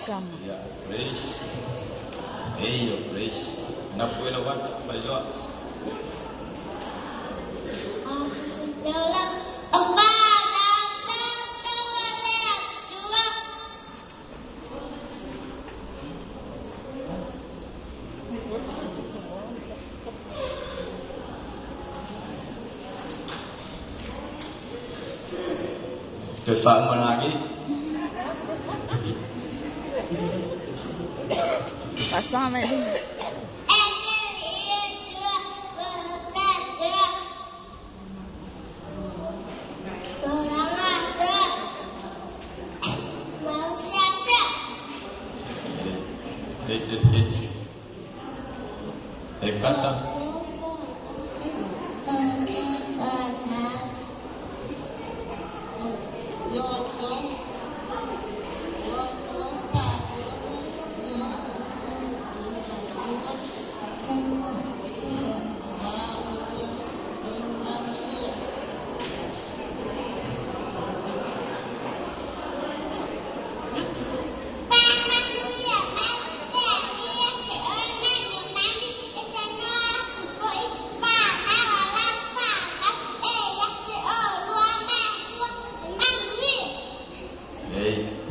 Kama. Ya, fresh. Eio, fresh. Na puela wat, failoa. Te whaamalagi. Pasame. E kata.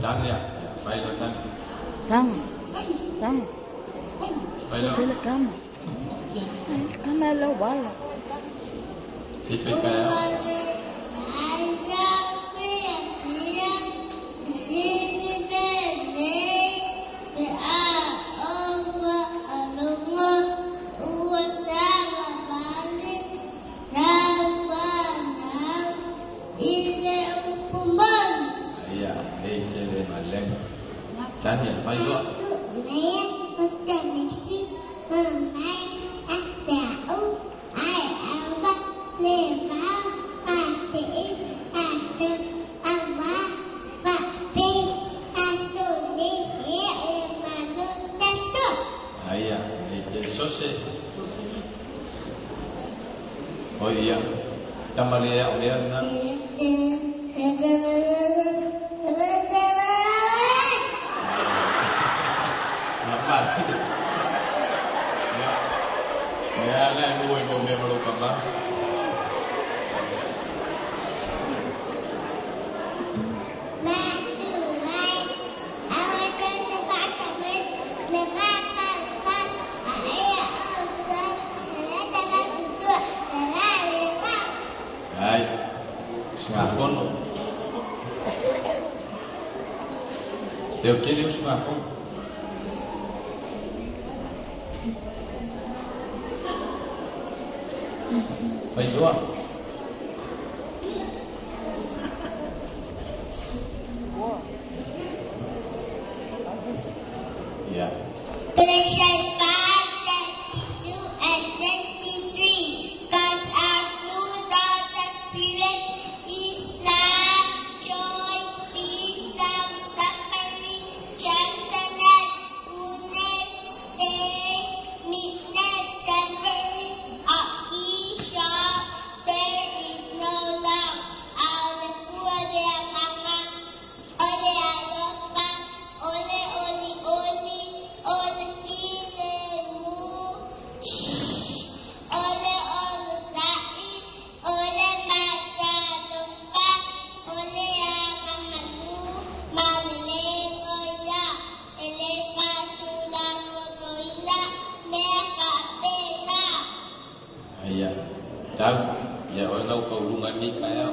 Tanya, failo tanya. Sama. Sama. Failo. Pela kama. Kama la wala. Si fika. Tanya, failo. Aya, sose. Hoy día, Tamalia, Oriana. Ya, la nube con mi papá. Hai, smartphone. Eu queria um smartphone. Vai doar? Yeah. Galatians 5:72 and 73. God's our fruit of the Spirit is love, joy, peace, long suffering, gentleness, goodness, faith, meekness, temperance. Of each of there is no law. Ole kuale mama, ole alofa, ole oli oli, ole file mu, ole ole sa'i, ole masalumpa, ole akamanu, malilengoya, ele pasula kotoina, mea kapena. Iya. Cam, ya orang tahu kau ni kaya.